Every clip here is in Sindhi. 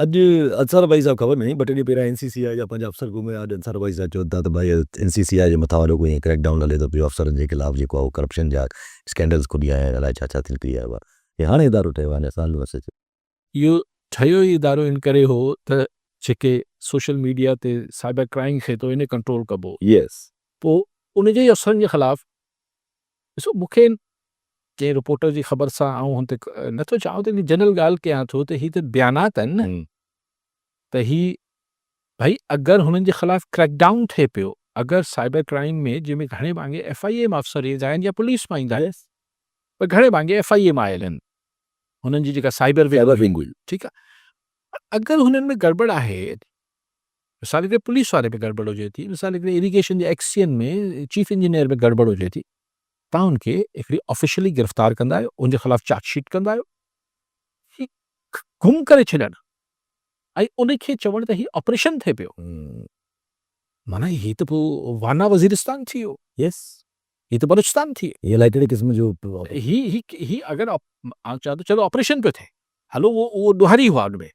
اڄ انصار ڀائي صاحب خبر ناهي ٻه ٽي ڏينهن پهريان اين سي سي آء جا پنهنجا افسر گم هيا، اڄ انصار ڀائي صاحب چون ٿا ته ڀائي اين سي سي آء جي مٿان وڏو ڪو ائين ڪريڪ ڊائون هلي ٿو پيو، افسرن جي خلاف جيڪو آهي اهو ڪرپشن جا اسڪينڊلز کلي آيا آهن، الائي ڇا ڇا ٿي نڪري آيو آهي. هي هاڻي ادارو ٺهيو آهي اڃا سال به مس اچي. اهو ٺهيو ئي ادارو ان ڪري هو ته جيڪي سوشل ميڊيا تي سائبر ڪرائم ٿئي ٿو ان کي ڪنٽرول ڪبو. يس. پوء ان جي ئي افسرن جي خلاف ڏسو مون کي ڪنهن رپورٽر جي خبر سان آئون هن تي نٿو چوان ته جنرل ڳالهه ڪيان ٿو ته هي ته بيانات آهن نه ته هي ڀائي اگر هنن جي خلاف ڪريڪ ڊائون ٿئي پيو اگر سائبر ڪرائم ۾ جنهن ۾ گهڻي ڀاڱي ايف I اي مان افسر ايندا آهن يا پوليس مان ايندا آهن پر گهڻي ڀاڱي ايف I اي مان آيل آهن هنن جي جيڪا سائبر ونگ هئي ٺيڪ آهي اگر هنن ۾ گڙٻڙ آهي مثال هڪڙي پوليس واري ۾ گڙٻڙ هجي ٿي، مثال هڪڙي اريگيشن جي X C N ۾ chief engineer ۾ گڙٻڙ هجي ٿي، توهان ان کي هڪڙي آفيشلي گرفتار ڪندا آهيو، ان جي خلاف چارج شيٽ ڪندا آهيو، هي گم ڪري ڇڏڻ ۽ ان کي چوڻ ته هي آپريشن ٿئي پيو، معنيٰ هي ته پوء وانا وزيرستان ٿي ويو، يس هي ته بلوچستان ٿي ويو. هي الائي ڪهڙي قسم جو هي هي هي اگر آئون چوان ٿو چلو آپريشن پيو ٿئي، هلو اهو ڏوهاري هئا ان ۾.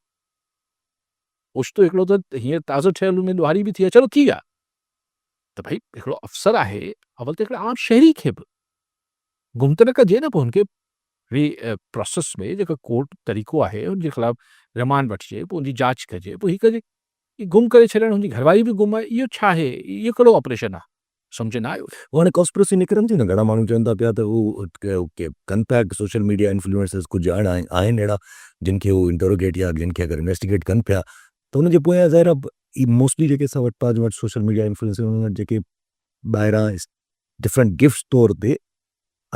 اوچتو هڪڙو ته هينئر تازو ٺهيل ان ۾ ڏوهاري به ٿي ويا، چلو ٿي ويا ته ڀئي هڪڙو افسر آهي، اول ته هڪڙي عام شهري کي به گم ته نه ڪجي نه، پوء هن کي هڪڙي پراسيس ۾ جيڪو ڪورٽ طريقو آهي ان جي خلاف رمانڊ وٺجي، پوء ان جي جاچ ڪجي، پوء هي ڪجي، هي گم ڪري ڇڏڻ، هن جي گهرواري به گم آهي، اهو ڇا آهي، اهو ڪهڙو آپريشن آهي؟ سمجهه نه آيو. هو هاڻي ڪانسپرسي نڪرن ٿيون نه گهڻا ماڻهو چون ٿا پيا ته هو ڪن پيا سوشل ميڊيا انفلوئنسرز ڪجهه آهن اهڙا جن کي هو انٽروگيٽ يا جن کي اگر انويسٽيگيٽ ڪن پيا ته ان جي پويان ظاهر آهي موسٽلي جيڪي اسان وٽ پنهنجي وٽ سوشل ميڊيا انفلوئنسر انهن وٽ جيڪي ٻاهران ڊفرنٽ گفٽس طور تي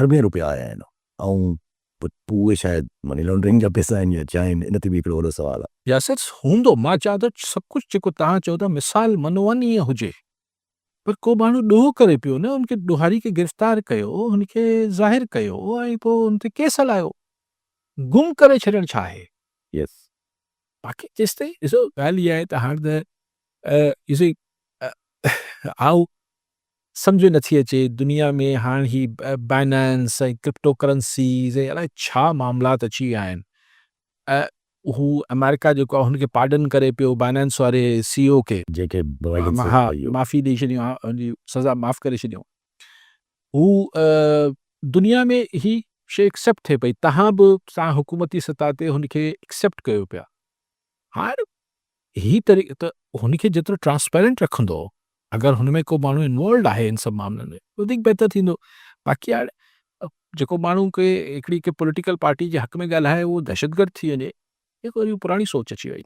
اربين روپيا آيا آهن ۽ پوء اهي شايد مني لانڊرنگ جا پيسا آهن يا ڇا آهن ان تي به هڪڙو وڏو سوال آهي. ياسر هوندو مان چوان ٿو سڀ ڪجهه جيڪو توهان چئو ٿا مثال منوئن ائين هجي پر ڪو ماڻهو ڏوهه ڪري پيو نه ان کي ڏوهاري کي گرفتار ڪيو هن کي ظاهر ڪيو ۽ پوء ان تي ڪيس هلايو گم ڪري ڇڏڻ ڇا آهي؟ يس. باقي جيستائين ڏسو ڳالهه اها آهي ته هاڻ ته يو سي آئون سمجهه نٿي اچي دنيا ۾ هاڻ هي بائنانس ۽ ڪرپٽو ڪرنسيز ۽ الائي ڇا معاملات اچي ويا آهن هو آمريڪا جيڪو آهي هن کي پارڊن ڪري پيو بائنانس واري سي او کي جنهن کي ها معافي ڏئي ڇڏيون ها هن جي سزا معاف ڪري ڇڏيون هو دنيا ۾ هي شي ايڪسيپٽ ٿئي پئي تهان به تهان حڪومتي سطح تي هن کي ايڪسيپٽ ڪيو پيا هاڻ هي طريقو ته هن کي جيترو ٽرانسپيرنٽ رکندو اگر هن ۾ ڪو ماڻهو انوالوڊ آهي ان سڀ معاملن ۾ وڌيڪ بهتر ٿيندو باقي هاڻ جيڪو ماڻهو ڪي هڪڙي ڪي پوليٽيڪل پارٽي جي حق ۾ ڳالهائي اهو دهشتگرد ٿي وڃي هي وري پراڻي سوچ اچي وئي.